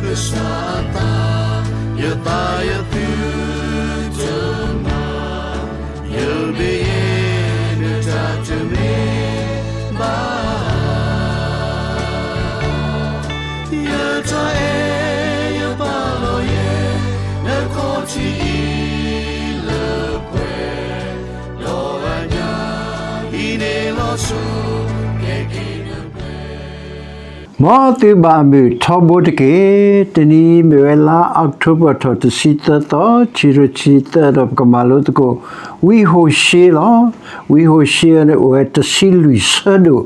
ကစၢ်အသး, ယသးယသုတမၤ, ယမ့ၢ်ယဲ နတၢ်တမ့ၢ်ဘၣ်. ယတၢ်အဲၣ်ယပာ်လီၤယဲ နခီၣ်ထံးအံၤလၢပှဲၤ, ဒီးအညၣ်အံၤန့ၣ်လီၤဆီ ကဲက့ၤနပှဲၤ မ်သုဘၣ်မုာ်ထီဘိတက့ၢ်. တနံၤမ့ၢ်ဝဲလါအီးကထိဘၢၣ်ထီၣ်တဆံသၢသီ, ခံကထိခံဆံသၢ ဒီးပကမၤလိသကိး ဝံဟိၤၡ့လီၤ. ဝံဟိၤၡ့အံၤန့ၣ်အိၣ်ဝဲတဆံလွံၢ်ဆၢဒိၣ်,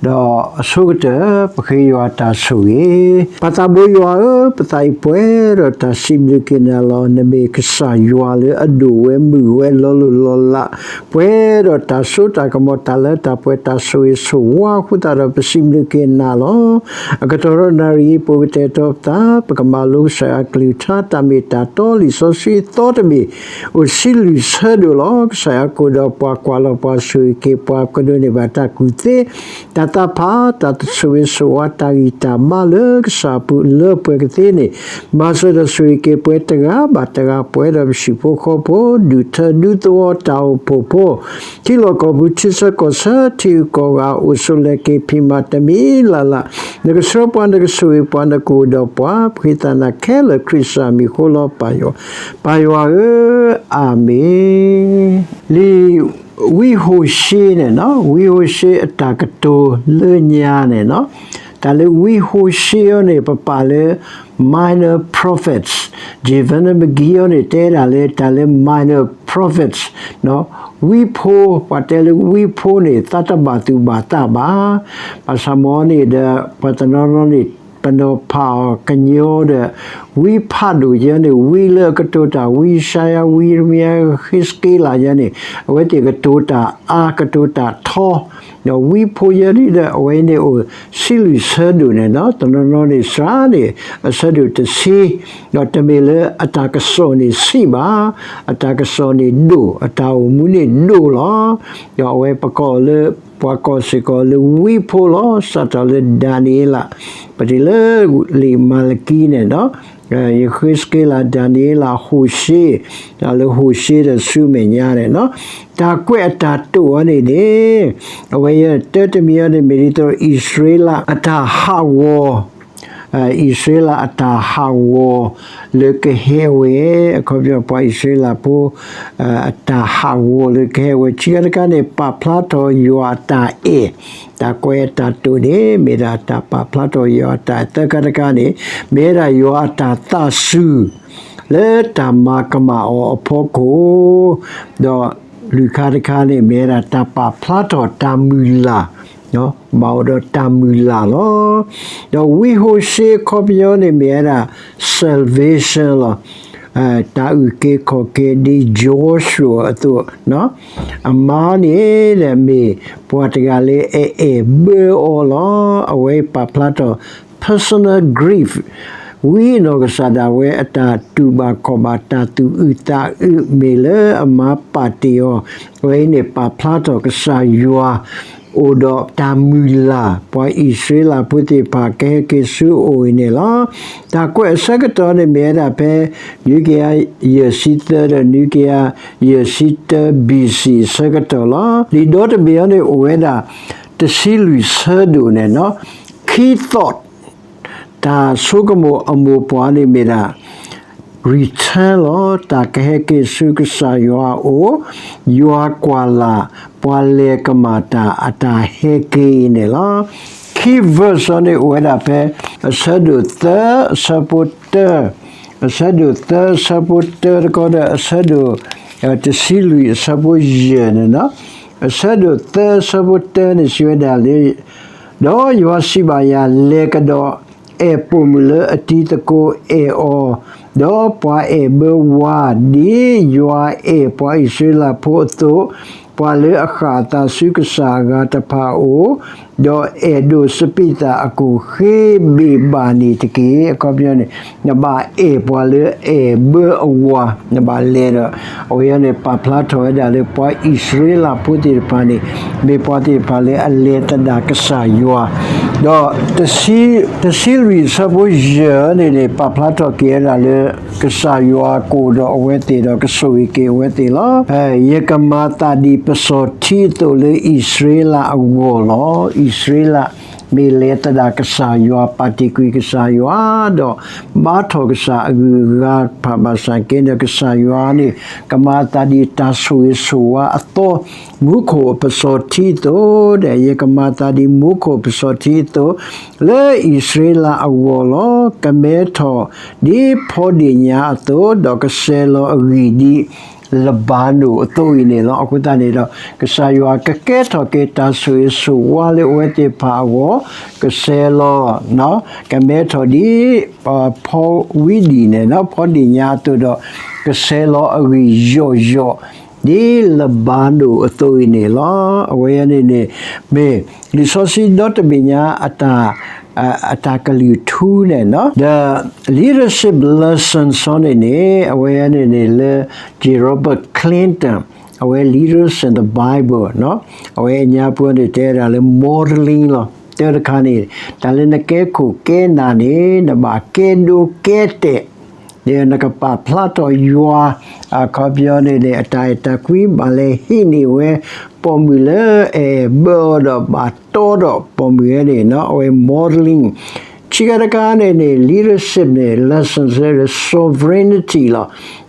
ဒီးအဆိကတၢၢ် ပဃ့ယွၤတၢ်ဆိၣ်ဂ့ၤ. ပၢ်သးဘိယွၤဧၢ, ပသးအံၤပှဲၤဒီးတၢ်စံးဘျုးက့ၤနၤလီၤ. နမ့ၢ်ကစၢ်ယွၤလၢအဒိၣ်ဝဲမုၢ်ဝဲလီၤလိၢ်လီၤလး, ပှဲၤဒီးတၢ်စိတၢ်ကမီၤ တၢ်လၢတၢ်ပှဲၤ တၢ်ဆိၣ်ဂ့ၤဆိၣ်ဝါအဃိသတးဒီး ပစံးဘျုးက့ၤနၤလီၤ. အကတီၢ်ဒီးနၣ်ရံၣ်အံၤ ပကတဲာ်ကတီၤပသး, ပကမၤလိကစၢ်ယွၤအကလုၢ်ကထါ တၢ်မ့ၢ်တၢ်တီ လံာ်စီဆှံအသီတဘ့ၣ် အိၣ်တဆံလွံၢ်ဆၢဒိၣ်လီၤ. ကစၢ်ယွၤကအိၣ်ဒီးပှၤ ကွၢ်လီၤပှၤ ဆိၣ်ဂ့ၤက့ၤပှၤ ပကဒိးန့ၢ်ဘၣ်တၢ်ကူၣ်သ့ တၢ်သးဖး တၢ်ဆိၣ်ဂ့ၤဆိၣ်ဝါ တၢ်ဂံၢ်တၢ်ဘါလၢကစၢ်အပူၤလၢပှဲၤကသ့န့ၣ်, မၤစၢၤဒီးဆိၣ်ဂ့ၤက့ၤပှၤတဂၤဘၣ်တဂၤ ပှဲၤဒီးပဟံၣ်ဖိဃီဖိ ဒူၣ်ထၢဒူသဝီ တၢ်အိၣ်ဖှိၣ်ဖိ ထံလီၢ်ကီၢ်ပူၤ ထံဆၢကီၢ်ဆၢ ထံဂုၤကီၢ်ဂၤ အိၣ်ဆိးလဲၤက့ၤဖံးမၤတမံၤလၢ်လၢ်, နကဆှၢပှၤ နကဆိၣ်ဂ့ၤပှၤ နကအိၣ်ဒီးပှၤ, ပဃ့သးနၤခဲလၢာ် ခရံာ်စၢ်မံၤအဃိလီၤ. ပၢ်ယွၤဧၢ, အၤမ့ၣ်. လံာ်ဝံဟိၤၡ့န့ၣ်, ဝံဟိၤၡ့အတၢ်ကတိၤလၢညါန့ၣ်, တၢ်လၢဝံဟိၤၡ့အံၤန့ၣ် ပပာ်လၢ minor prophets, James McGee အံၤန့ၣ် တဲဒၣ်လၢတၢ်လၢ minor prophets, ဝံဖိ, ပှၤတဲလၢဝံဖိန့ၣ် သးတဘၣ်သူၣ်ဘၣ်သးဘၣ်. ဘၣ်ဆၣ်မ့ၢ်န့ၣ်ဒီး ပှၤတနီၤနီၤန့ၣ် ပနီၤဖးအီၤကညီဒီး ဝံဖးဒိၣ်ယဲန့ၣ် ဝံလၢအကတိၤတၢ် ဝံယၡါယၤ, ဝံယရမံယၤ, ဃ့စက့လးယဲန့ၣ် အဝဲသ့ၣ်ကတိၤတၢ်အါ ကတိၤတၢ်ထီ, ဒီးဝံဖိယဲဒ်ဒီး အဝဲန့ၣ်အိၣ်ဆံလွံၢ်ဆၢဒိၣ်န့ၣ်, တနီၤနီၤန့ၣ် စှၤန့ၣ် အဆၢဒိၣ်တဆံ, ဒီးတမ့ၢ်လၢအတၢ်ကစီၣ်န့ၣ်ဆံးဘၣ်, အတၢ်ကစီၣ်န့ၣ်ဒိၣ်, အတၢ်အိၣ်မူန့ၣ်ဒိၣ်လီၤ. ဒီးအဝဲပကိးလၢ, ပှၤကိးစ့ၢ်ကီးလၢဝံဖိလီၤ. စးထီၣ်လၢဒၤနံးယ့လး, ပတုၤလၢလံာ်မၤလကံန့ၣ်, ဃ့စက့လး, ဒၤနံးယ့လး, ဟိၤၡ့, ဒီးလၢဟိၤၡ့ဒီးဆူမဲာ်ညါန့ၣ်, တၢ်ကွဲးအတၢ်တိာ်အီၤန့ၣ်န့ၣ်, အဝဲယဲတၢ်တမံၤအံၤန့ၣ် မ့ၢ်ဒ်သိး အံၣ်စရ့လးအတၢ်ဟးဂီၤ အံၣ်စရ့လးအတၢ်ဟးဂီၤလၢကဟဲဝဲ, အခီပညီပှၤအံၣ်စရ့လးဖိ အတၢ်ဟးဂီၤလၢကဟဲဝဲ, ခံခါတခါန့ၣ် ပာ်ဖျါထီၣ်ယွၤအတၢ်အဲၣ်, တၢ်ကွဲးအတၢ်တိာ်န့ၣ် မ့ၢ်ဒၣ်တၢ်ပာ်ဖျါထီၣ်ယွၤအတၢ်အဲၣ်, သၢခါတခါန့ၣ် မ့ၢ်ဝဲဒၣ်ယွၤအတၢ်သးစူၤ လၢတၢ်မၤကမၣ်အီၤအဖီခိၣ်, ဒီးလွံၢ်ခါတခါန့ၣ် မ့ၢ်ဝဲဒၣ်တၢ်ပာ်ဖျါထီၣ်တၢ်မုၢ်လၢ် ဘၣ်အိၣ်ဒီးတၢ်မုၢ်လၢ်လီၤ. ဒီးဝံဟိၤၡ့အခီပညီန့ၣ် မ့ၢ်ဝဲဒၣ် salvation လီၤ. တၢ်အုၣ်က့ၤခီၣ်က့ၤ ဒ်ယိၤၡူအသိး, အမါန့ၣ်ဒီး မ့ၢ်ပှၤတဂၤလၢအအဲၣ်ဘၢအီၤလီၤ. အဝဲပာ်ဖျါထီၣ် personal grief, ဝံအနီၢ်ကစၢ်ဒၣ်ဝဲအတၢ်တူၢ်ဘၣ်ခီၣ်ဘၣ် တၢ်သူၣ်အုးသးအုး မ့ၢ်လၢအမါပာ်တ့ၢ်အီၤ, အဝဲအံၤန့ၣ် ပာ်ဖျါထီၣ်ကစၢ်ယွၤ အိၣ်ဒီးတၢ်မုၢ်လၢ် ပှၤအံၣ်စရ့လးဖိသ့ၣ်တဖၣ် ကဟဲက့ၤဆူအအိၣ်အံၤန့ၣ်လီၤ. တၢ်ကွဲးအဆၢကတီၢ်န့ၣ် မ့ၢ်ဝဲဒၣ်ဖဲ နွံကယၤယဲၢ်ဆံသၢ ဒီး နွံကယၤယဲၢ်ဆံတၢ ဘီၣ်စံၣ် အဆၢကတီၢ်လီၤ. လံာ်ဒီတဘ့ၣ်အံၤန့ၣ် အိၣ်ဝဲဒၣ် တဆံလွံၢ်ဆၢဒိၣ်န့ၣ်, key thought, တၢ်ဆိကမိၣ်အမိၢ်ပှၢ်န့ၣ်မ့ၢ်ဒၣ် return လီၤ. တၢ်ကဟဲက့ၤဆူကစၢ်ယွၤအအိၣ်, ယွၤကွၢ်လၢ် ပှၤလဲၤကမၣ်တၢ်အတၢ်ဟဲက့ၤအံၤန့ၣ်လီၤ. Key verse အံၤန့ၣ် အိၣ်ဝဲဒၣ်ဖဲ အဆၢဒိၣ်သၢ အဆၢဖိတၢ, အဆၢဒိၣ်သၢ အဆၢဖိတၢတခီဒီး အဆၢဒိၣ် တဆံလွံၢ် အဆၢဖိယဲၢ်န့ၣ်, အဆၢဒိၣ်သၢ အဆၢဖိတၢန့ၣ် စံးဝဲဒၣ်လၢ ဒီးယွၤစံးဘၣ်ယၤ, လဲၤကဒီးအဲၣ်ပိာ်မုၣ်လၢအတံၤသကိးအဲၣ်အီၤ, ဒီးပှၤအဲၣ်ဘၢဝါ ဒ်ယွၤအဲၣ်ပှၤအံၣ်စရ့လးဖိအသိး, ပှၤလၢအဃၣ်အသးဆူကစၢ်အဂၤတဖၣ်အအိၣ်, ဒီးအဲၣ်ဒိးစပံးသၣ်အကိၣ်ဃ့ဘ့ၣ်ဘၣ်န့ၣ်တက့ၢ်. အခီပညီန့ၣ် နဘၣ်အဲၣ်ပှၤလၢအဲၣ်ဘၢအဝၤ, နဘၣ်လဲၤဒီး အဝဲအံၤန့ၣ် ပာ်ဖျါထီၣ်ဝဲဒၣ်လၢပှၤအံၣ်စရ့လးဖိသ့ၣ်တဖၣ်န့ၣ် မ့ၢ်ပှၤသ့ၣ်တဖၣ်လၢအလဲၤသဒၣ်ကစၢ်ယွၤ, ဒီး တဆံလွံၢ်အဆၢဖိယဲၢ်န့ၣ်န့ၣ် ပာ်ဖျါထီၣ်က့ၤဝဲဒၣ်လၢ ကစၢ်ယွၤကအိၣ်ဒီးအဝဲသ့ၣ်ဒီးကဆိၣ်ဂ့ၤက့ၤအဝဲသ့ၣ်လီၤ. ယကမၤသးဒ်ပစီၣ်ထံအသိးလၢအံၣ်စရ့လးအဂီၢ်လီၤ. အံၣ်စရ့လး မ့ၢ်လဲၤသဒၣ်ကစၢ်ယွၤ ပာ်တ့ၢ်ကွံာ်ကစၢ်ယွၤ ဒီးဘါထီၣ်ကစၢ်အဂုၤအဂၤတဖၣ်ဘၣ်ဆၣ်က့န့ၣ် ကစၢ်ယွၤန့ၣ် ကမၤသးဒ်တၢ်ဆိၣ်ဂ့ၤဆိၣ်ဝါအသီ မူခိၣ်အပစီၣ်ထံအသိး, ဒီးယကမၤသးဒ်မူခိၣ်အပစီၣ်ထံအသိး လၢအံၣ်စရ့လးအဂီၢ်လီၤ. ကမဲထီၣ်ဒ်ဖီဒ့ၣ်ညါအသိး, ဒီးကဆဲးလီၤအဂံၢ်ဒ် လဘၤနိၣ်အသိးအံၤန့ၣ်လီၤ. အဃိသတးန့ၣ်ဒီး ကစၢ်ယွၤကကဲထီၣ်က့ၤတၢ်ဆိၣ်ဂ့ၤဆိၣ်ဝါလၢအဝဲသ့ၣ်တဖၣ်အဂီၢ်, ကဆဲးလီၤ ကမဲထီၣ်ဒ် ဖီဝံဒံၣ်န့ၣ် ဖီဒ့ၣ်ညါအသိးဒီး ကဆဲးလီၤအဂံၢ်ယိာ်ယိာ် ဒ်လဘၤနိၣ်အသိးအံၤန့ၣ်လီၤ. အဝဲန့ၣ်န့ၣ် မ့ၢ်လံာ်စီဆှံဒီတဘ့ၣ်ညါ အတၢ်ကလုၢ်ထူန့ၣ်, ဒီး leadership lessons န့ၣ်န့ၣ် အဝဲန့ၣ်န့ၣ်လၢ Grover Cleveland အဝဲ Leaders in the Bible အဝဲအညါပှၤန့ၣ်တဲဒၣ်လၢ modeling လီၤ. တၢ်တခါန့ၣ် တၢ်လၢနကဲခိၣ်ကဲနၢ်န့ၣ် နဘၣ်ကဲဒိကဲတဲာ် ဒီးနကပာ်ဖျါထီၣ်ယွၤ အခီပညီန့ၣ်န့ၣ် အတၢ်အဲၣ်တၢ်ကွံဘၣ်လဲၤဟံးန့ၢ်ဝဲ ပိာ်မုၣ်လၢအအဲၣ်ဘၢအီၤဒီးဘၣ်တီဒီးပိာ်မုၣ်ဝဲန့ၣ် အဝဲ modeling ခံခါတခါန့ၣ်န့ၣ် leadership န့ၣ် လၢ sovereignty လီၤ.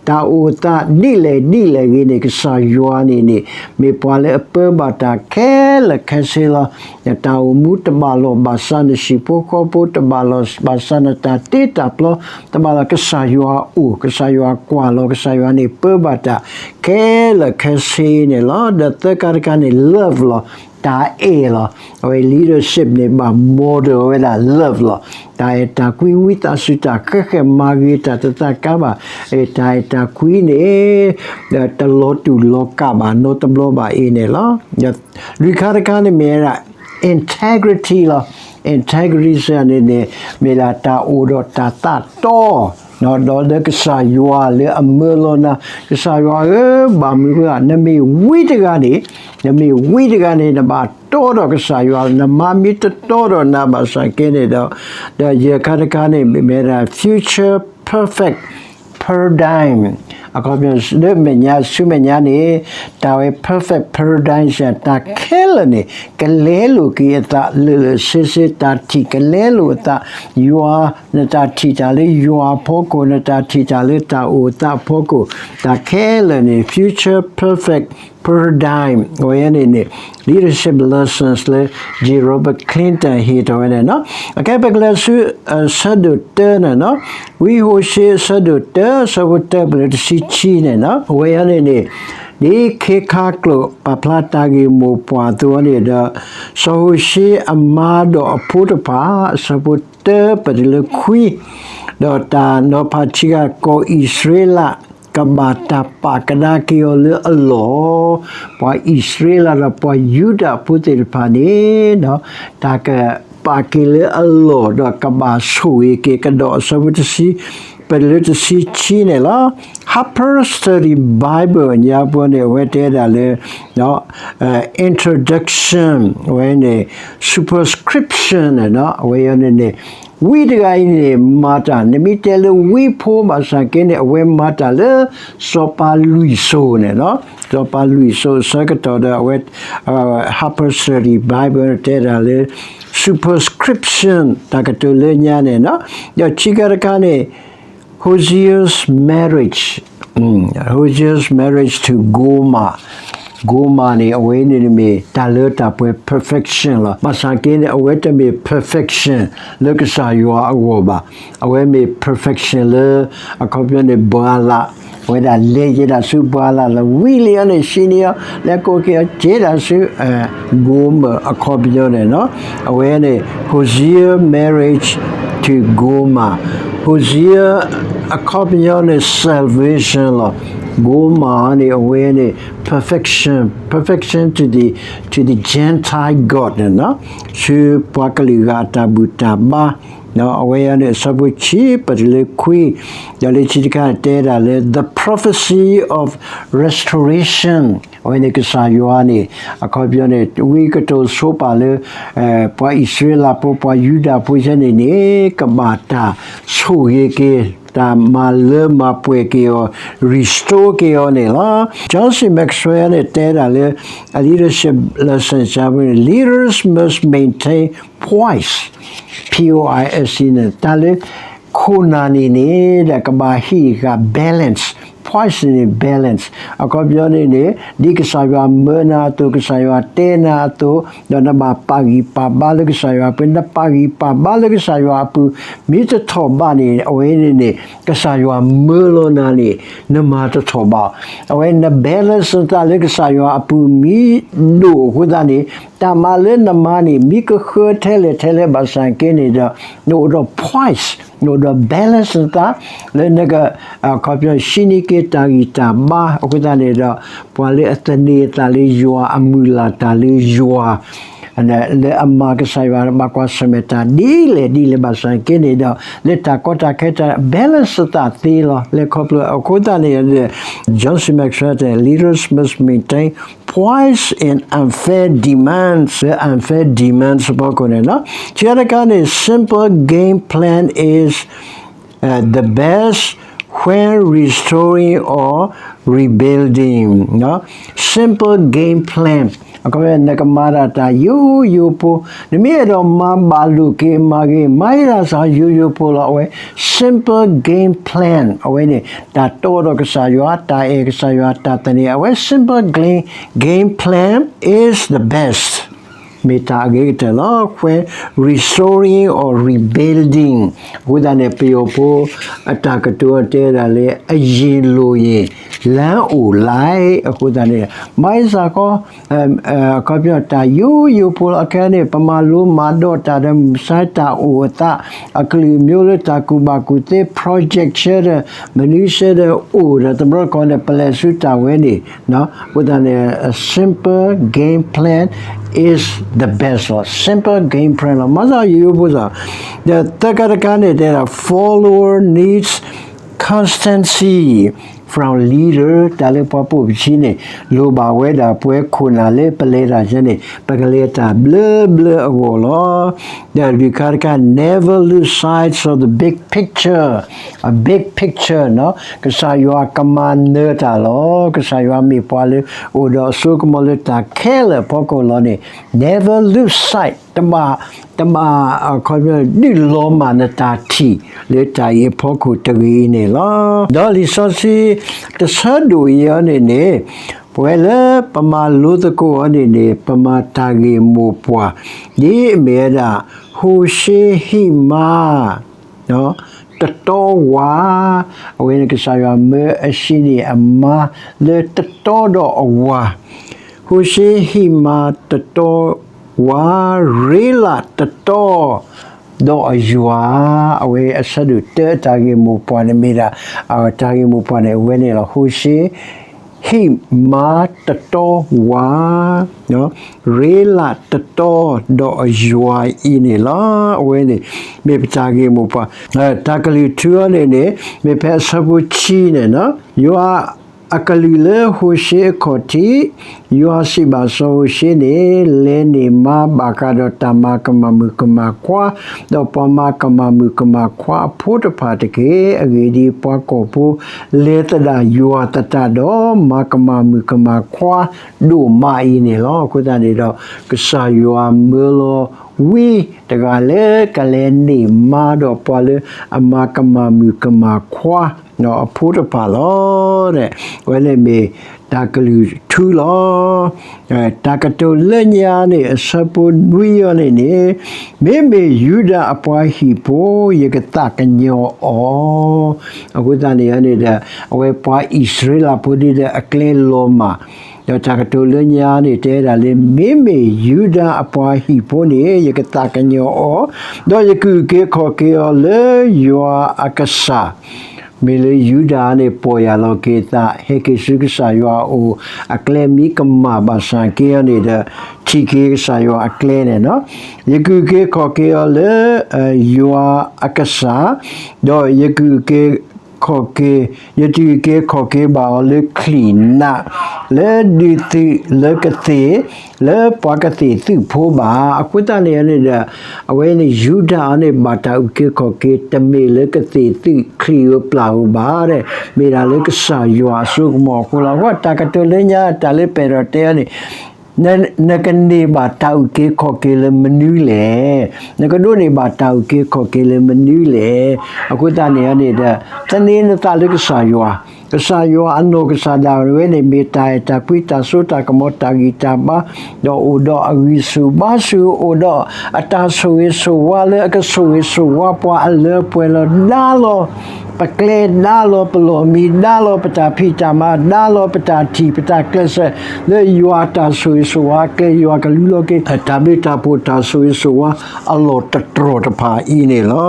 တၢ်အိၣ်သးဒ်လဲၣ်ဒ်လဲၣ်ဂ့ၤန့ၣ် ကစၢ်ယွၤန့ၣ်န့ၣ် မ့ၢ်ပှၤလၢအပၢဘၣ်တၢ်ခဲလၢာ်ခဲဆ့လီၤ. နတၢ်အိၣ်မူတဘၣ်လိာ်ဘၣ်ဆၣ် နဟံၣ်ဖိဃီဖိတဘၣ်လိာ်ဘၣ်ဆၣ် နတၢ်တ့တၢ်ဖျီတဘၣ်လိာ် ကစၢ်ယွၤအိၣ် ကစၢ်ယွၤကွၢ်လီၤ ကစၢ်ယွၤန့ၣ်ပၢဘၣ်တၢ်ခဲလၢာ်ခဲဆ့န့ၣ်လီၤ. ဒီးသၢခါတခါန့ၣ် love လီၤ. တၢ်အဲၣ်လီၤ. အဝဲ leadership န့ၣ် ဘၣ် model ဝဲဒၣ် love လီၤ. တၢ်အဲၣ်တၢ်ကွံ ဝံသးစူၤတၢ်ဃဲၤဃဲၤမၤဂ့ၤ တၢ်တသးကါဘၣ်, တၢ်အဲၣ်တၢ်ကွံန့ၣ် တလီၤတူာ်လီၤကာ်ဘၣ် နီတဘျီဘၣ်အံၤန့ၣ်လီၤ. လွံၢ်ခါတခါန့ၣ်မ့ၢ်ဝဲဒၣ် integrity လီၤ. integrity စ့ၢ်န့ၣ်န့ၣ် မ့ၢ်ဒၣ်တၢ်အိၣ်ဒီးတၢ်သးတီ ဒီးလၢကစၢ်ယွၤလၢအမၢလီၤနၤ, ကစၢ်ယွၤဧၢ, ဘၣ်မနုၤအဃိ နမ့ၢ်ဝံတဂၤန့ၣ်, နမ့ၢ်ဝံတဂၤန့ၣ် နဘၣ်တီဒီးကစၢ်ယွၤ, နမၤမ့ၢ်တတီဒီးနၤဘၣ်ဆၣ်က့န့ၣ်ဒီး, ဒီးယဲၢ်ခါတခါန့ၣ် မ့ၢ်ဒၣ် future perfect paradigm အခီပညီ လၢမဲာ်ညါဆူမဲာ်ညါန့ၣ် တၢ်ဝဲ perfect paradigm စ့ၢ် တၢ်ခဲလၢာ်န့ၣ် ကလဲလိာ်က့ၤအသးလၢာ်လၢာ်ဆ့ဆ့ တၢ်ထံၣ်ကလဲလိာ်အသး ယွၤ, နတၢ်ထံၣ်တၢ်လၢယွၤအဖီခိၣ်, နတၢ်ထံၣ်တၢ်လၢတၢ်အိၣ်သးအဖီခိၣ်, တၢ်ခဲလၢာ်န့ၣ် future perfect paradigm အဝဲန့ၣ်န့ၣ် leadership lessons လၢ Grover Cleveland ဟ့ၣ်ထီၣ်ဝဲန့ၣ်လီၤ. အခဲ ပကလဲၤဆူ အဆၢဒိၣ်တၢန့ၣ်လီၤ. ဝံဟိၤၡ့ အဆၢဒိၣ်တၢ အဆၢဖိတၢ ပလၢတဆံခံန့ၣ်လီၤ. အဝဲန့ၣ်န့ၣ် ဒ်ခ့ခါကျိာ်ပာ်ဖျါတၢ်ဂ့ၢ်မိၢ်ပှၢ်အသိးန့ၣ်ဒီး စီၤဟိၤၡ့အမါဒီးအဖိတဖၣ် အဆၢဖိတၢ ပတုၤလၢခွံ, ဒီးတၢ်နီၤဖးဆံးဃာ် ကီၢ်အံၣ်စရ့လး ကဘၣ်တၢ်ပာ်ကဒါက့ၤအီၤလၢအလီၢ်, ပှၤအံၣ်စရ့လးဒီးပှၤယူဒၤဖိသ့ၣ်တဖၣ်န့ၣ် တၢ်ကပာ်က့ၤလၢအလီၢ် ဒီးကဘၣ်ဆိၣ်ဂ့ၤက့ၤကဒီး အဆၢဖိတဆံ ပတုၤလၢတဆံခံန့ၣ်လီၤ. Harper Study Bible ညါပှၤန့ၣ် အဝဲတဲဒၣ်လၢ introduction အဝဲန့ၣ် superscription န့ၣ်လီၤ. အဝဲန့ၣ်န့ၣ် ဝံတဂၤအံၤန့ၣ် မၤတၢ် နမ့ၢ်တဲလၢဝံဖိဘၣ်ဆၣ်က့န့ၣ် အဝဲမၤတၢ်လၢ စီၤပၤလွံၢ်စိၤန့ၣ်လီၤ. စီၤပၤလွံၢ်စိၤအဆၢကတီၢ်ဒီး အဝဲ Harper Study Bible တဲဒၣ်လၢ superscription တၢ်ကတိၤလၢညါန့ၣ်လီၤ. ဒီးခံခါတခါန့ၣ် Hosea's marriage, Hosea's marriage to Gomer, Gomer န့ၣ် အဝဲန့ၣ်မ့ၢ်တၢ်လၢတၢ်ပှဲၤ perfection လီၤ. ဘၣ်ဆၣ်က့န့ၣ် အဝဲတမ့ၢ် perfection လၢကစၢ်ယွၤအဂီၢ်ဘၣ်. အဝဲမ့ၢ် perfection လၢ အခီပညီန့ၣ် ဘၤလး, အဝဲဒၣ်လဲၤယဲဒၣ်ဆူဘၤလးလၢ ဝံလံအီၤန့ၣ် စံးန့ၢ်အီၤ လဲၤကိးက့ၤအီၤ ယဲဒၣ်ဆူ Gomer အခီပညီန့ၣ်လီၤ. အဝဲန့ၣ် Hosea marriage to Gomer, Hosea အခီပညီန့ၣ် salvation လီၤ. Gomer န့ၣ် အဝဲန့ၣ် perfection, perfection to the, to the Gentile god န့ၣ်, ဆူပှၤကလုာ်ဂၤအတၢ်ဘူၣ်တၢ်ဘါ, အဝဲအံၤန့ၣ် အဆၢဖိဆံ ပတုၤလၢခွံ, ဒီးလၢခံတခါတဲဒၣ်လၢ the prophecy of restoration, အဝဲန့ၣ်ကစၢ်ယွၤန့ၣ် အခီပညီန့ၣ် ဝံကတိၤဆိပာ်လၢ ပှၤအံၣ်စရ့လးဖိ ပှၤယူဒၤဖိဆဲန့ၣ်န့ၣ် ကဘၣ်တၢ်ဆိၣ်ဂ့ၤက့ၤ တၢ်မၤလၢမၤပှဲၤက့ၤအီၤ restore က့ၤအီၤန့ၣ်လီၤ. John C Maxwell န့ၣ် တဲဒၣ်လၢ အ leadership lesson န့ၣ် leaders must maintain poise, P O I S E န့ၣ် တၢ်လၢ ခိၣ်နၢ်န့ၣ်န့ၣ် ဒီးကဘၣ်ဟံးဃာ် balance, poise န့ၣ် balance အခီပညီန့ၣ်န့ၣ် ဒ်ကစၢ်ယွၤမၢနၤအသိး ကစၢ်ယွၤတဲနၤအသိး ဒီးနဘၣ်ပာ်ဂံၢ်ပာ်ဘါလၢကစၢ်ယွၤအပူၤ နပာ်ဂံၢ်ပာ်ဘါလၢကစၢ်ယွၤအပူၤ မ့ၢ်တထီၣ်ဘးန့ၣ် အဝဲန့ၣ်န့ၣ် ကစၢ်ယွၤမၢလီၤနၤန့ၣ် နမၤတထီၣ်ဘး အဝဲန balance နသးလၢကစၢ်ယွၤအပူၤမ့ၢ်ဒိၣ်အဃိသတးန့ၣ် တၢ်မၤလၢနမၤန့ၣ် မ့ၢ်ကဃၢထဲလဲၣ်ထဲလဲၣ်ဘၣ်ဆၣ်က့န့ၣ်ဒီး နအိၣ်ဒီး poise, နအိၣ်ဒီး balance နသး လၢနက အခီပညီ ဟံးန့ၢ်က့ၤတၢ်ဂံၢ်တၢ်ဘါ အဃိသတးန့ၣ်ဒီး ပှၤလၢအသန့ၤအသးလၢယွၤအမုၢ်လၢ်တၢ်လၢယွၤ လၢအမၤကစၢ်ယွၤဘၣ်ကွၢ်ဆၢၣ်မဲာ်တၢ်ဒ်လဲၣ်ဒ်လဲၣ်ဘၣ်ဆၣ်က့န့ၣ်ဒီး လၢတၢ်ကီတၢ်ခဲတၢ် balance နသးသ့လီၤ လဲၤခီဖျိအဃိသတးန့ၣ် John C Maxwell တဲ leaders must maintain poise in unfair demands လၢ unfair demands အဖီခိၣ်န့ၣ်လီၤ. ခံခါတခါန့ၣ် simple game plan is the best when restoring or rebuilding, simple game plan အခီပညီနကမၤတၢ်တၢ်ယိယိဖိ နမ့ၢ်အဲၣ်ဒိးမၤဘၣ်လိာ်က့ၤမၤဂ့ၤ မၤဒၣ်စ့ၢ်ယိယိဖိလီၤ အဝဲ simple game plan အဝဲန့ၣ် တၢ်တီဒီးကစၢ်ယွၤ တၢ်အဲၣ်ကစၢ်ယွၤ တၢ်သန့ၤ အဝဲ simple game, game plan is the best မ့ၢ်တၢ်အဂ့ၤကတၢၢ်လီၤ when restoring or rebuilding အဃိသတးန့ၣ် ပယီၤဖိ အတၢ်ကတိၤတဲဒၣ်လၢ အရင်လိုရင် လမ်းအိုလၢ အဃိသတးန့ၣ် မၤစ့ၢ်ကီး အခီပညီတၢ်ယိယိဖိလီၤ အခဲအံၤန့ၣ် ပမၤလိမၤဒိးတၢ်ဒီး မုၢ်ဆါတၢ်အိၣ်အသး အကလုာ်မံၤလၢတၢ်ကူၣ်ဘၣ်ကူၣ်သ့ project ဆၢဒီး မနုၤဆၢဒီးအိၣ်ဒီး တဘျီတခီၣ်န့ၣ် ပလဲၤဆူတၢ်ဝဲန့ၣ် အဃိသတးန့ၣ် a simple game plan is the best လီၤ simple game plan လီၤ မၤစ့ၢ်ကီးယိယိဖိစ့ၢ် ဒီးသၢခါတခါန့ၣ် တဲဒၣ် follower needs constancy from leader တၢ်လၢပှၤပိာ်ပခံန့ၣ် လိၣ်ဘၣ်ဝဲဒၣ်ပဝဲခိၣ်နၢ်လၢပလဲၤတၢ်ဆၢန့ၣ် ပကလဲၤတၢ်ဘျၢဘျၢအဂီၢ်လီၤ. ဒီးလွံၢ်ခါတခါ never lose sight of the big picture, a big picture ကစၢ်ယွၤကမၤနၢၤတၢ်လီၤ ကစၢ်ယွၤမ့ၢ်ပှၤလၢ အိၣ်ဒီးအစိကမီၤလၢတၢ်ခဲလၢာ်အဖီခိၣ်လီၤန့ၣ် never lose sight တဘၣ် တဘၣ် ဒုးလီၤမၢ်နတၢ်ထံၣ် လၢတၢ်အံၤအဖီခိၣ်တဂ့ၤအံၤန့ၣ်လီၤ. ဒီးလံာ်စီဆှံ တဆၢဒိၣ်အံၤအီၤန့ၣ်န့ၣ် ပဝဲလၢပမၤလိသကိးအီၤန့ၣ်န့ၣ် ပမၤတၢ်ဂ့ၢ်မိၢ်ပှၢ် ဒ်အမ့ၢ်ဝဲဒၣ် ဟိၤၡ့ဟံၣ်မါ တတီဝၤ အဝဲန့ၣ်ကစၢ်ယွၤမၢအၡ့န့ၢ်အမါလၢတတီဒီးအဝၤ ဟိၤၡ့ဟံၣ်မါတတီဝၤ ရ့လးတတီ ဒီးအယွၤ အဝဲအဆၢဒိၣ်တၢအတၢ်ဂ့ၢ်မိၢ်ပှၢ်န့ၣ်မ့ၢ်ဒၣ် တၢ်ဂ့ၢ်မိၢ်ပှၢ်န့ၣ် အဝဲန့ၣ်လီၤ ဟိၤၡ့ ဟံၣ်မါတတီဝၤ ရ့လးတတီ ဒီးအယွၤအံၤန့ၣ်လီၤ. အဝဲန့ၣ် မ့ၢ်ပတၢ်ဂ့ၢ်မိၢ်ပှၢ် တၢ်ကလုၢ်ထူအီၤန့ၣ်န့ၣ် မ့ၢ်ဖဲအဆၢဖိဆံန့ၣ် ယွၤအကလုၢ်လၢဟိၤၡ့အခီၣ်ထံး, ယွၤစံးဘၣ်စီၤဟိၤၡ့န့ၣ်, လဲၤန့ၢ်မါဘၣ်ဃးဒီးတၢ်မၤကမၣ်မုၣ်ကမၣ်ခွါ, ဒီးပှၤမၤကမၣ်မုၣ်ကမၣ်ခွါအဖိတဖၣ်တက့ၢ်. အဂ့ၢ်ဒ်အံၤ, ပှၤကီၢ်ဖိလဲၤသဒၣ်ယွၤသတးဒီး မၤကမၣ်မုၣ်ကမၣ်ခွါဒိၣ်မးအံၤန့ၣ်လီၤ. အဃိသတးန့ၣ်ဒီး ကစၢ်ယွၤမၢလီၤဝံတဂၤလၢကလဲၤန့ၢ်မါဒီးပှၤလၢအမၤကမၣ်မုၣ်ကမၣ်ခွါ အဖိတဖၣ်လီၤ. အဝဲန့ၣ်မ့ၢ်တၢ်ကလုၢ်ထူလီၤ. တၢ်ကတိၤလၢညါန့ၣ် အဆၢဖိနွံအီၤန့ၣ်န့ၣ်, မ့မ့ၢ်ယူဒၤအပှၤဟံၣ်ဖိ ယကသးကညီၤအီၤ. အဃိသတးန့ၣ်န့ၣ်ဒီး အဝဲပှၤအံၣ်စရ့လးဖိဒ်ဒီးအကျဲလီၤမၢ်, ဒီးတၢ်ကတိၤလၢညါန့ၣ် တဲဒၣ်လၢ မ့မ့ၢ်ယူဒၤအပှၤဟံၣ်ဖိန့ၣ် ယကသးကညီၤအီၤ, ဒီးယကအုၣ်က့ၤခီၣ်က့ၤအီၤလၢယွၤအကစၢ် မ့ၢ်လၢယူဒၤန့ၣ် ပီၢ်ယၢ်လီၤက့ၤသး ဟဲက့ၤဆူကစၢ်ယွၤအအိၣ် အကျဲမံကမၣ်ဘၣ်ဆၣ်က့အီၤန့ၣ်ဒီး ထံၣ်က့ၤကစၢ်ယွၤအကျဲန့ၣ်လီၤ. ယကအုၣ်က့ၤခီၣ်က့ၤအီၤလၢ ယွၤအကစၢ်, ဒီးယကအုၣ်က့ၤခီၣ်က့ၤ, ယတအုၣ်က့ၤခီၣ်က့ၤဘၣ်အီၤလၢချံၣ်နး, လၢဒုးသုးလၢကသ့ၣ်, လၢပှၤကသ့ၣ်သုးဖိဘၣ်. အဃိသတးန့ၣ်န့ၣ်ဒီး အဝဲန့ၣ်ယူဒၤအီၤန့ၣ် ဘၣ်တၢ်အုၣ်က့ၤခီၣ်က့ၤ တမ့ၢ်လၢကသ့ၣ်သုးချံၣ်ဧိၤပျၢ်ဧိၤဘၣ်ဒီး မ့ၢ်ဒၣ်လၢကစၢ်ယွၤအစိကမီၤအဃိလီၤ. အဃိတၢ်ကတိၤလၢညါ တၢ်လၢပဲတြီတဲအီၤန့ၣ် နကန့ၢ်ဘၣ်တၢ်အုၣ်က့ၤခီၣ်က့ၤလၢမနုၤလဲၣ်. နကဒိးန့ၢ်ဘၣ်တၢ်အုၣ်က့ၤခီၣ်က့ၤလၢမနုၤလဲၣ်. အဃိသတးန့ၣ်န့ၣ်ဒီး သန့ၤနသးလၢကစၢ်ယွၤ, ကစၢ်ယွၤအနီၢ်ကစၢ်ဒၣ်ဝဲန့ၣ် မ့ၢ်တၢ်အဲၣ်တၢ်ကွံတၢ်စိတၢ်ကမီၤတၢ်ဂံၢ်တၢ်ဘါ, ဒီးအိၣ်ဒီးအဂံၢ်ဆူၣ်ဘါဆူၣ် အိၣ်ဒီးအတၢ်ဆိၣ်ဂ့ၤဆိၣ်ဝါလၢအကဆိၣ်ဂ့ၤဆိၣ်ဝါပှၤအလၢပှဲၤလီၤ. ဒါလီၤ ပကျဲ ဒါလီၤပလီၢ်မံ ဒါလီၤပတၢ်ဖံးတၢ်မၤ ဒါလီၤပတၢ်ထံၣ်ပတၢ်ကျဲးစၢး လၢယွၤတၢ်ဆိၣ်ဂ့ၤဆိၣ်ဝါအကျဲ ယွၤကလူလီၤက့ၤ တၢ်ဘျုးတၢ်ဖှိၣ်တၢ်ဆိၣ်ဂ့ၤဆိၣ်ဝါအလီၢ်တတြီၢ်တဖၣ်အံၤန့ၣ်လီၤ.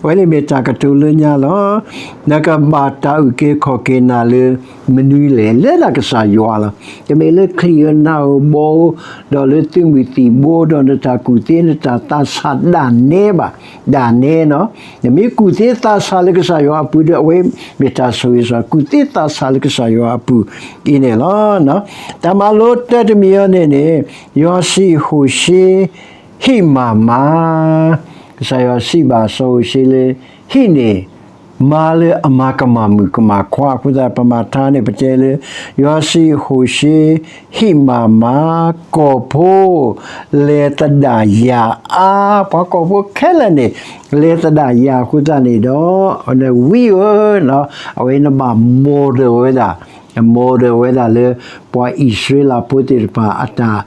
အဝဲန့ၣ်မ့ၢ်တၢ်ကတိၤလၢညါလီၤ. နကဘၣ်တၢ်အုၣ်က့ၤခီၣ်က့ၤနၤလၢမနုၤလဲၣ်. လၢဒၣ်ကစၢ်ယွၤလီၤ. တမ့ၢ်လၢချံၣ်ဧိၤနးဧိၤဘီဧိၤ ဒီးလၢသုးမုၢ်သံၣ်ဘိ ဒီးနတၢ်ကူၣ်သ့နတၢ်သးဆးဒၣ်နဲဘၣ်. ဒၣ်နဲနီၤ. နမ့ၢ်ကူၣ်သ့သးဆးလၢကစၢ်ယွၤအပူၤဒီး အဝဲမ့ၢ်တၢ်ဆိၣ်ဂ့ၤဆိၣ်ဝါ ကူၣ်သ့သးဆးလၢကစၢ်ယွၤအပူၤအံၤန့ၣ်လီၤ. တၢ်မၤလိတၢတမံၤအံၤန့ၣ်န့ၣ် ယွၤစံးဟိၣ်ၡ့ ဟံၣ်မၤမါ, ကစၢ်ယွၤစံးဘၣ်စီၤဟိၣ်ၡ့လၢ ဟံၣ်န့ၣ် မါလၢအမၤကမၣ်မုၣ်ကမၣ်ခွါ အဃိသတး ပမၤထါန့ၣ် ပတဲလၢ ယွၤစံးဟိၣ်ၡ့ ဟံၣ်မၤမါ ကီၢ်ဖိ လဲၤသဒၣ်ယၤအါ, ပှၤကီၢ်ဖိခဲလၢာ်န့ၣ် လဲၤသဒၣ်ယၤအဃိသတးန့ၣ်ဒီး နဝံဧၢ, အဝဲနဘၣ် model ဝဲဒၣ် model ဝဲဒၣ်လၢ ပှၤအံၣ်စရ့လးဖိသ့ၣ်တဖၣ်အတၢ်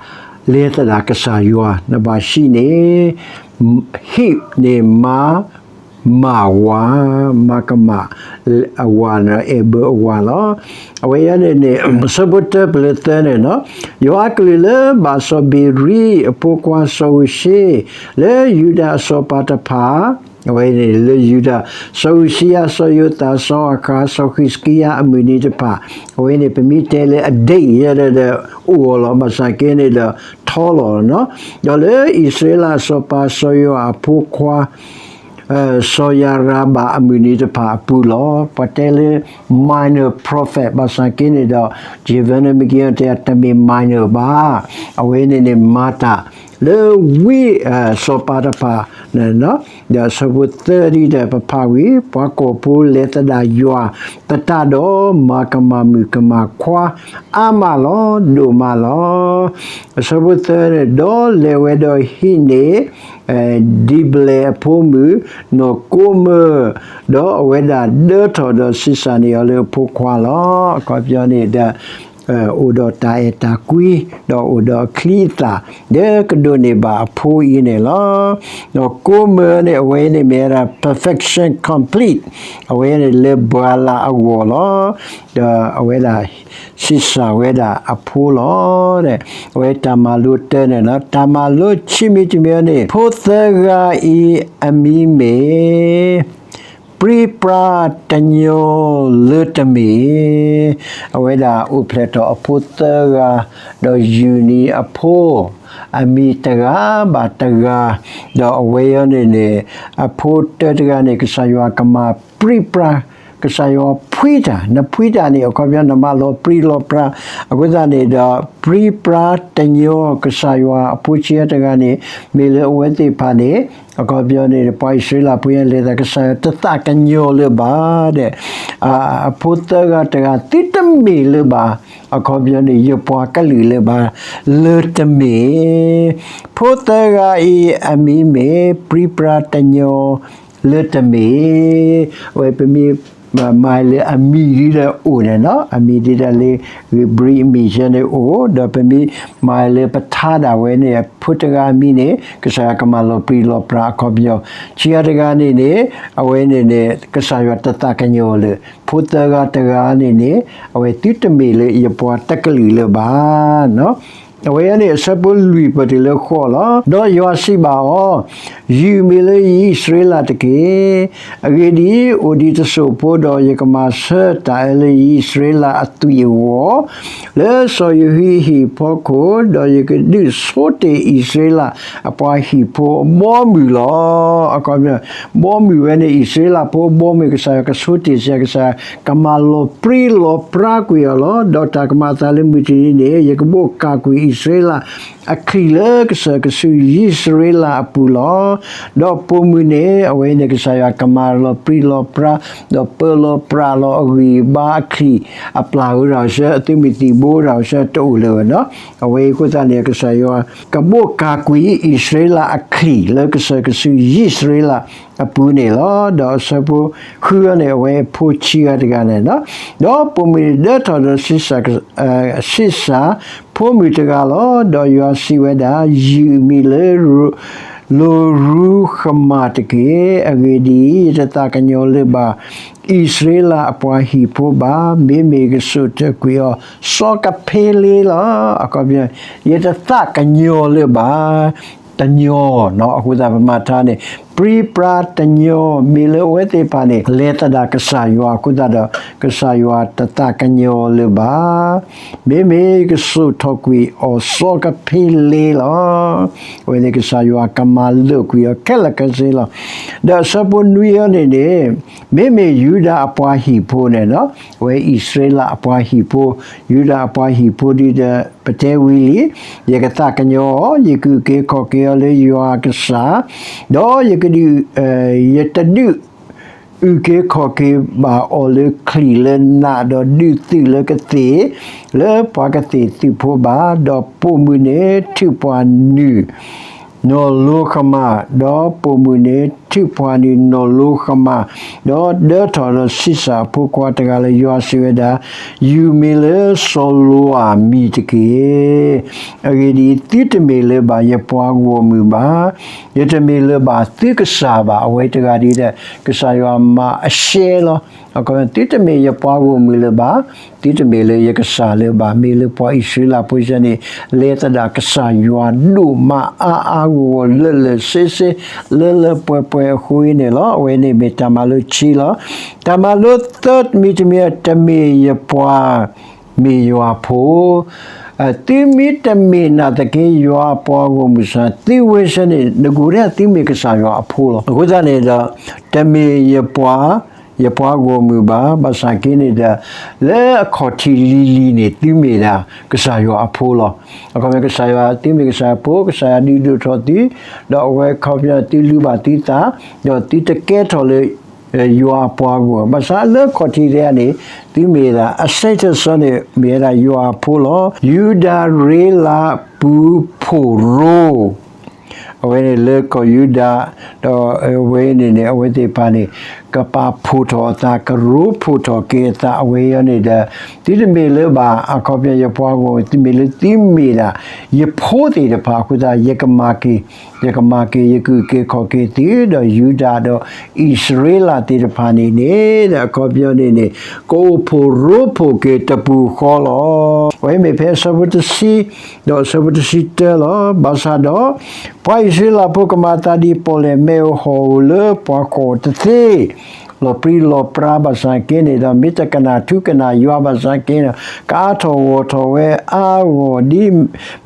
လဲၤသဒၣ်ကစၢ်ယွၤ နဘၣ်စံးန့ၣ် ဟံၣ်န့ၣ်မါ မၤဝၤ, မၤကမၣ်အဝၤန့ၣ် အဲၣ်ဘၢအဝၤလီၤ. အဝဲအံၤန့ၣ်န့ၣ် ဆၢဖိတၢပလၢသၢန့ၣ်နီၤ, ယွၤအကလုၢ်လၢဘၣ်စီၤဘ့ၤရံ အဖိခွါစီၤဧူၤၡ့ လၢယူဒၤအစီၤပၤတဖၣ်, အဝဲန့ၣ်လၢယူဒၤ, စီၤဧူၤစံယၤ စီၤယိၤသး စီၤအၤဃး စီၤဃံးစကံယၤအမုၢ်နံၤတဖၣ်, အဝဲန့ၣ် ပမ့ၢ်တဲလၢအ date ယဲဒီး အိၣ်အီၤလီၤ ဘၣ်ဆၣ်က့န့ၣ်ဒီး ထီလီၤနီၤ, ဒီးလၢအံၣ်စရ့လးအစီၤပၤ စီၤယိၤအၤအဖိခွါ စီၤယၤရၤဘၣ်အမုၢ်နံၤတဖၣ်အပူၤလီၤ. ပှၤတဲလၢ minor prophet ဘၣ်ဆၣ်က့န့ၣ်ဒီး Jeremiah မ့ၢ်က့ၤတဲတမ့ၢ် minor ဘၣ်, အဝဲန့ၣ်န့ၣ် မၤတၢ်လၢဝံ စီၤပၤတဖၣ်, ဒီးဆၢဖိသၢဒ်ဒီးပဖးဝံၤ ပှၤကီၢ်ဖိလဲၤသဒၣ်ယွၤသတးဒီး မၤကမၣ်မုၣ်ကမၣ်ခွါ အါမးလီၤ ဒိၣ်မးလီၤ. အဆၢဖိသၢန့ၣ် ဒီးလဲၤဝဲဒီးဟံးန့ၢ် ဒံးဘျဲၣ်အဖိမုၣ် နီၢ်ကိမၢၢ်, ဒီးအဝဲဒၣ်ဒၢထီၣ်ဒီးဆံးစၢ်န့ၢ်အီၤလၢအဖိခွါလီၤ. အခီပညီန့ၣ်ဒီး အိၣ်ဒီးတၢ်အဲၣ်တၢ်ကွံ, ဒီးအိၣ်ဒီးအချံအသၣ်, ဒီးကဒိးန့ၢ်ဘၣ်အဖိအံၤန့ၣ်လီၤ. ဒီးကိမၢၢ်န့ၣ် အဝဲန့ၣ်မ့ၢ်ဝဲဒၣ် perfection complete, အဝဲန့ၣ်လၢပှၤလၢအဂီၢ်လီၤ. ဒီးအဝဲဒၣ် ဆံးစၢ်ဝဲဒၣ်အဖိလီၤ. အဝဲတၢ်မၤလိတၢန့ၣ်လီၤ. တၢ်မၤလိခံမံၤတမံၤန့ၣ် ဖိသၢဂၤအံၤအမံၤမ့ၢ် ပြံပြါတညီလၢတမ့ၢ်, အဝဲဒၣ်အိၣ်ဖျဲၣ်ထီၣ်အဖိသၢဂၤ, ဒီးယူၢ်နံၤအဖိ, အမံၤတဂၤဘၣ်တဂၤ, ဒီးအဝဲအံၤန့ၣ်န့ၣ် အဖိတၢတဂၤန့ၣ် ကစၢ်ယွၤကမၤပြံပြါ, ကစၢ်ယွၤဖှံတၢ်, နဖှံတၢ်န့ၣ် အခီပညီနမၤလီၤပြံလီၤပြါ, အဃိသတးန့ၣ်ဒီး ပြံပြါတညီ ကစၢ်ယွၤအဖိဆံးအါတဂၤန့ၣ် မ့ၢ်လၢအဝဲသ့ၣ်တဖၣ်န့ၣ် အခီပညီန့ၣ် ပှၤအံၣ်စရ့လးဖိညါလဲၤသး ကစၢ်ယွၤတသးကညီၤလၢၤဘၣ်ဒီး အဖိသၢဂၤတဂၤသုတမ့ၢ်လၢၤဘၣ်, အခီပညီန့ၣ် ယပှၤကလုာ်လၢၤဘၣ်, လၢတမ့ၢ်, ဖိသၢဂၤအံၤအမံၤမ့ၢ် ပြံပြါတညီလၢတမ့ၢ်, အဝဲပမ့ၢ်မၤလၢအမံၤဒ်ဒီးအိၣ်န့ၣ်နီၤ, အမံၤဒ်ဒီးလၢ ဧ့ၤဘြံၤအမံၤဆဲန့ၣ်အိၣ်, ဒီးပမ့ၢ်မၤလၢပထါဒၣ်ဝဲန့ၣ် ဖိတဂၤအမံၤန့ၣ် ကစၢ်ယွၤကမၤလီၤပြံလီၤပြါအခီပညီ, ဆံးအါတဂၤန့ၣ်န့ၣ် အဝဲန့ၣ်န့ၣ် ကစၢ်ယွၤတသးကညီၤလၢၤ, ဖိသၢဂၤတဂၤန့ၣ်န့ၣ် အဝဲသုတမ့ၢ်လၢယပှၤတကလုာ်လၢၤဘၣ်နီၤ. အဝဲန့ၣ်အဆၢဖိလွံၢ်ပၢၢ်တုၤလၢဃိးလီၤ. ဒီးယွၤစံးဘၣ်အီၤ, ယုၢ်မ့ၢ်လၢယအံၣ်စရ့လးတက့ၢ်. အဂ့ၢ်ဒ်အံၤ, အိၣ်ဒံးတစိၢ်ဖိ, ဒီးယကမၤဆၢတၢ်အၢလၢယအံၣ်စရ့လးအသွံၣ်အဂီၢ် လၢစီၤယဟံၣ်အဟံၣ်အဖီခိၣ်, ဒီးယကဒုးဆိတ့ၢ်အံၣ်စရ့လးအပှၤဟံၣ်ဖိအဘီအမုၢ်လီၤ. အခီပညီ, ဘီမုၢ်ဝဲန့ၣ် အံၣ်စရ့လးဖိအဘီအမုၢ် ကစၢ်ယွၤကဆိတ့ၢ်စ့ၢ် ကစၢ်ယွၤကမၤလီၤပြံလီၤပြါကွံာ်အီၤလီၤ. ဒီးတၢ်ကမၤအသးလၢမုၢ်တနံၤန့ၣ် ယကဘိးကၢ်ကွံာ်အံၣ်စရ့လးအချံၣ်လၢကစၢၢ်ကဆူယံၣ်စရ့လးအပူၤလီၤ. ဒီးပိာ်မုၣ်န့ၣ် အဝဲန့ၣ်ကစၢ်ယွၤကမၤလီၤပြံလီၤပြါ, ဒီးပၢလီၤပြးလီၤအဂံၢ်အဘါအချံၣ် အပျၢ်ဝဲဒၣ်အီၤဆၢ အသုးမုၢ်သံၣ်ဘိဝဲဒၣ်အီၤဆၢ တအိၣ်လၢၤဝဲနီၤ. အဝဲအံၤအဃိသတးန့ၣ် ကစၢ်ယွၤ ကဘိးကၢ်ကွံာ်အံၣ်စရ့လးအချံၣ်လၢကစၢၢ်ကဆူယံၣ်စရ့လးအပူၤန့ၣ်လီၤ. ဒီးအဆၢဖိဃုန့ၣ် အဝဲအဖိဆံးဂၤတဂၤန့ၣ်လီၤ. ဒီးပိာ်မုၣ်န့ၣ်ဒၢထီၣ်ဒီး ဆံးစၢ်ဖိမုၣ်တဂၤလီၤ. ဒီးယွၤစံးဝဲဒၣ်, ယုၢ်မ့ၢ်လၢ လိၤရူဃမၢ်တက့ၢ်. အဂ့ၢ်ဒ်အံၤ, ယတသးကညီၤလၢၤဘၣ် အံၣ်စရ့လးအပှၤဟံၣ်ဖိဘၣ်, မ့မ့ၢ်ကစိာ်ထၢၣ်ကွံာ်အီၤ စီၤကဖ့လ့လီၤ. အခီပညီ, ယတသးကညီၤလၢၤဘၣ် တညီ, အဃိသတးပမၤထါန့ၣ် ပြံပြါတညီ, မ့ၢ်လၢအဝဲသ့ၣ်တဖၣ်န့ၣ် လဲၤသဒၣ်ကစၢ်ယွၤအဃိသတးဒီး ကစၢ်ယွၤတသးကညီၤလၢၤဘၣ်. မ့မ့ၢ်ကစိာ်ထီၣ်ကွံာ်အီၤစီၤကဖ့လ့လီၤ. အဝဲန့ၣ်ကစၢ်ယွၤကမၤလိာ်ကွံာ်အီၤခဲလၢာ်ခဲဆ့လီၤ. ဒီးအဆၢဖိနွံအံၤန့ၣ်န့ၣ် မ့မ့ၢ်ယူဒၤအပှၤဟံၣ်ဖိန့ၣ်လီၤ. အဝဲအံၣ်စရ့လးအပှၤဟံၣ်ဖိ, ယူဒၤအပှၤဟံၣ်ဖိဒ်ဒီး ပတဲဝံၤလံ, ယကသးကညီၤအီၤ, ယကအုၣ်က့ၤခီၣ်က့ၤအီၤလၢယွၤအကစၢ်, ဒီးယကဒုး, ယတဒုးအုၣ်က့ၤခီၣ်က့ၤဘၣ်အီၤလၢချံၣ်လၢနး, ဒီးဒုးသုးလၢကသ့ၣ်, လၢပှၤကသ့ၣ်သုးဖိဘၣ်. ဒီးပိာ်မုၣ်န့ၣ်ထုးပှၤနုာ် နီၢ်လိၤဃမၢ်, ဒီးပိာ်မုၣ်န့ၣ်ထုးပှၤနုာ်နီၢ်လိၤဃမၢ်, ဒီးဒၢထီၣ်ဒီးဆံးစၢ်အဖိခွါတဂၤလၢ ယွၤစံးဝဲဒၣ်, ယုၢ်မ့ၢ်လၢစီၤလိၤအၤမံၤတက့ၢ်. အဂ့ၢ်ဒ်အံၤ, သုတမ့ၢ်လၢၤဘၣ်ယပှၤဂီၢ်မုၢ်ဘၣ်, ယတမ့ၢ်လၢၤဘၣ်သုကစၢ်ဘၣ်. အဝဲတဂၤဒ်ဒီး ကစၢ်ယွၤမၤအရှဲလီၤ. သုတမ့ၢ်ယပှၤဂီၢ်မုၢ်လၢၤဘၣ်, သုတမ့ၢ်လၢယကစၢ်လၢၤဘၣ်. မ့ၢ်လၢပှၤအံၣ်စရ့လးဖိစ့ၢ်န့ၣ် လဲၤသဒၣ်ကစၢ်ယွၤဒိၣ်မးအါအါဂီၢ်ဂီၢ် လၢာ်လၢာ်ဆ့ဆ့ လၢလၢပှဲၤပှဲၤအဃိအံၤန့ၣ်လီၤ. အဝဲန့ၣ်မ့ၢ်တၢ်မၤလိခံလီၤ. တၢ်မၤလိသၢမံၤတမံၤ တမ့ၢ်ယပှၤ မ့ၢ်ယွၤအဖိ သုမ့ၢ်တမ့ၢ်နာ်သက့ယွၤအပှၤဂီၢ်မုၢ်စ့ၢ် သုဝဲစ့ၢ်န့ၣ် နကအိၣ်ဒၣ်သုမ့ၢ်ကစၢ်ယွၤအဖိလီၤ. အဃိသတးန့ၣ်ဒီး တမ့ၢ်ယပှၤ ယပှၤဂီၢ်မုၢ်ဘၣ်. ဘၣ်ဆၣ်က့န့ၣ်ဒီး လၢအခီၣ်ထံးလံၤလံၤန့ၣ် သုမ့ၢ်ဒၣ်ကစၢ်ယွၤအဖိလီၤ. အခီပညီကစၢ်ယွၤ သုမ့ၢ်ကစၢ်ယွၤအဖိ ကစၢ်ယွၤဒုးဒိၣ်ထီၣ်သု, ဒီးအဝဲအခီပညီသုလုၢ်ဘၣ်သုသး, ဒီးသုတကဲထီၣ်လၢ ယွၤအပှၤဂီၢ်, ဘၣ်ဆၣ်လၢအခီၣ်ထံးတဂၤန့ၣ် သုမ့ၢ်ဒၣ်အစဲးထၢၣ်စီန့ၣ် မ့ၢ်ဝဲဒၣ်ယွၤအဖိလီၤ. ယူဒၤရ့လးပူၤဖှိၣ်ရိ အဝဲန့ၣ်လၢကီၢ်ယူဒၤ, ဒီးအဝဲန့ၣ်န့ၣ် အဝဲသ့ၣ်တဖၣ်န့ၣ် ကပာ်ဖှိၣ်ထီၣ်အသး ကရိဖှိၣ်ထီၣ်က့ၤအသး အဝဲအံၤန့ၣ်ဒီး သုတမ့ၢ်လၢၤဘၣ် အခီပညီယပှၤဂီၢ် သုမ့ၢ်လၢသုမ့ၢ်ဒၣ် ယဖိသ့ၣ်တဖၣ်အဃိသတး ယကမၤက့ၤ ယကမၤက့ၤ ယကအုၣ်က့ၤခီၣ်က့ၤသု ဒီးယူဒၤဒီးအံၣ်စရ့လးသ့ၣ်တဖၣ်န့ၣ်န့ၣ် အခီပညီန့ၣ်န့ၣ် ကအိၣ်ဖှိၣ်ရိဖှိၣ်က့ၤတပူၤဃီလီၤ. အဝဲမ့ၢ်ဖဲအဆၢဖိတဆံ ဒီးအဆၢဖိတဆံတၢလီၤ. ဘၣ်ဆၣ်ဒီး ပှၤအံၣ်စရ့လးဖိကမၤအသးဒ်ပီၣ်လဲၣ်မ့ၣ်အူဟီၣ်ဧိၤလၢပှၤဃိးတသ့ လီၤပြံလီၤပြါဘၣ်ဆၣ်က့န့ၣ်ဒီး မ့ၢ်တကနၣ်ထူကနၣ်ယွၤဘၣ်ဆၣ်က့န့ၣ် ကအါထီၣ်ဂီၢ်ထီၣ်ဝဲအါဂီၢ် ဒ်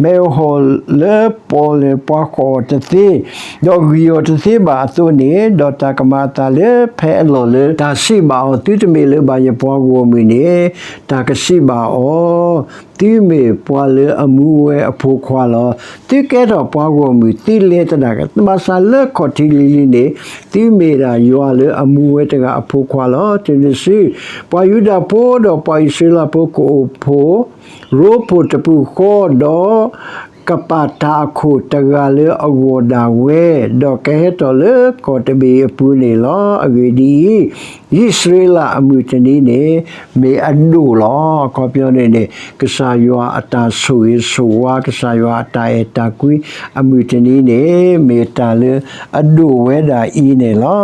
မ့ၣ်အူဟီၣ်လၢပီၣ်လဲၣ်ပှၤဃိးတသ့ ဒီးဂံၢ်အီၤတသ့ဘၣ်အသိးန့ၣ်, ဒီးတၢ်ကမၤအသးလၢဖဲအလီၢ်လၢတၢ်စံးဘၣ်အီၤ သုတမ့ၢ်လၢၤဘၣ်ယပှၤဂီၢ်မုၢ်န့ၣ်, တၢ်ကစံးဘၣ်အီၤ သုမ့ၢ်ပှၤလၢအမူဝဲအဖိခွါလီၤ. သုကဲထီၣ်ပှၤဂီၢ်မုၢ် သုလဲၤသဒၣ် ဘၣ်ဆၣ်လၢခီၣ်ထံးလံၤလံၤန့ၣ် သုမ့ၢ်ဒၣ်ယွၤလၢအမူဝဲတဂၤအဖိခွါလီၤ. တုၤနုၤစု ပှၤယူဒၤဖိဒီးပှၤအံၣ်စရ့လးဖိကအိၣ်ဖှိၣ် ရိဖှိၣ်တပူၤဃီဒီး ကပာ်တၢ်အခိၣ်တဂၤလၢအဂီၢ်ဒၣ်ဝဲ, ဒီးကဟဲထီၣ်လၢကီၢ်တဘ့ၣ်အပူၤန့ၣ်လီၤ. အဂ့ၢ်ဒ်အံၤ, ယံၣ်စရ့လးအမုၢ်တနံၤန့ၣ် မ့ၢ်အဒိၣ်လီၤ. အခီပညီန့ၣ်န့ၣ် ကစၢ်ယွၤအတၢ်ဆိၣ်ဂ့ၤဆိၣ်ဝါ ကစၢ်ယွၤအတၢ်အဲၣ်တၢ်ကွံအမုၢ်တနံၤန့ၣ် မ့ၢ်တၢ်လၢအဒိၣ်ဝဲဒၣ်အံၤန့ၣ်လီၤ.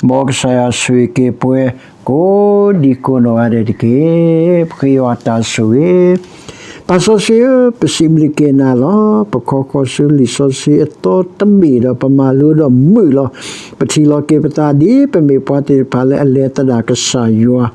မ်ကစၢ်ယွၤဆိၣ်ဂ့ၤက့ၤပှၤ ကိးဒံကိးနီၢ်ဂၤဒဲးတက့ၢ်. ပဃ့ယွၤအတၢ်ဆိၣ်ဂ့ၤ ပၢ်စီဆှံဧၢ, ပစံးဘျုးက့ၤနၤလီၤ. ပခီဃီၤဆူလံာ်စီဆှံအသီတဘ့ၣ်ဒီး ပမၤလိဒီးမုာ်လီၤ. ပထံၣ်လီၤက့ၤပသးဒ်ပမ့ၢ်ပှၤသ့ၣ်တဖၣ်လၢအလဲၤသဒၣ်ကစၢ်ယွၤ,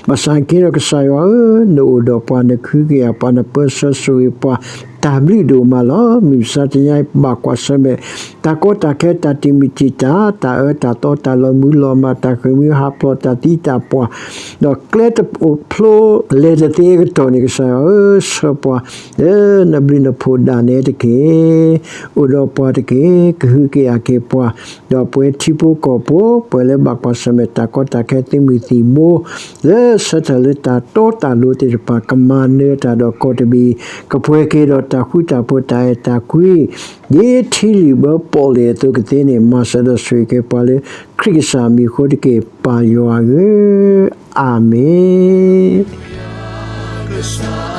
ဘၣ်ဆၣ်က့ဒီးကစၢ်ယွၤဧၢ, နအိၣ်ဒီးပှၤ, နကဟုကယာ်ပှၤ, နပၢဆှၢဆိၣ်ဂ့ၤပှၤ, တၢ်ဘျုးဒိၣ်မးလီၤ. မုၢ်မဆါတနံၤအံၤ ဘၣ်ကွၢ်ဆၢၣ်မဲာ် တၢ်ကီတၢ်ခဲ, တၢ်တံာ်မုၢ်တံာ်တာ်, တၢ်အၢတၢ်သီ, တၢ်လီၤမုၢ်လီၤမၢ်, တၢ်ဃ့ၢ်မှံဟးဖျိး, တၢ်သံတၢ်ပှၢ်, ဒီးကျဲတအိၣ်ဖျိ လဲၤတသ့အကတီၢ်န့ၣ် ကစၢ်ယွၤဧၢ, ဆှၢပှၤလၢနဘျုးနဖှိၣ်ဒၣ်နဲတက့ၢ်. အိၣ်ဒီးပှၤတက့ၢ်. ကဟုကယာ်က့ၤပှၤ, ဒီးပဝဲထံဖိကီၢ်ဖိ, ပှၤလၢဘၣ်ကွၢ်ဆၢၣ်မဲာ် တၢ်ကီတၢ်ခဲသ့ၣ်မုၢ်သံၣ်ဘိ, လၢဆၢထၢၣ်လၢတၢ်တီတၢ်လိၤသ့ၣ်တဖၣ် ကမၤနၢၤတၢ်ဒီးကီၢ်တဘ့ၣ်, ကပှဲၤက့ၤဒီးတၢ်ဃူတၢ်ဖိး တၢ်အဲၣ်တၢ်ကွံ, ဒ်ထံလုၣ်ဘၢပီၣ်လဲၣ်အသိးကသ့န့ၣ်, မၤစၢၤဒီးဆိၣ်ဂ့ၤက့ၤပှၤလၢခရံာ်ကစၢ်မံၤအဃိတက့ၢ်, ပၢ်ယွၤဧၢ, အၤမ့ၣ်.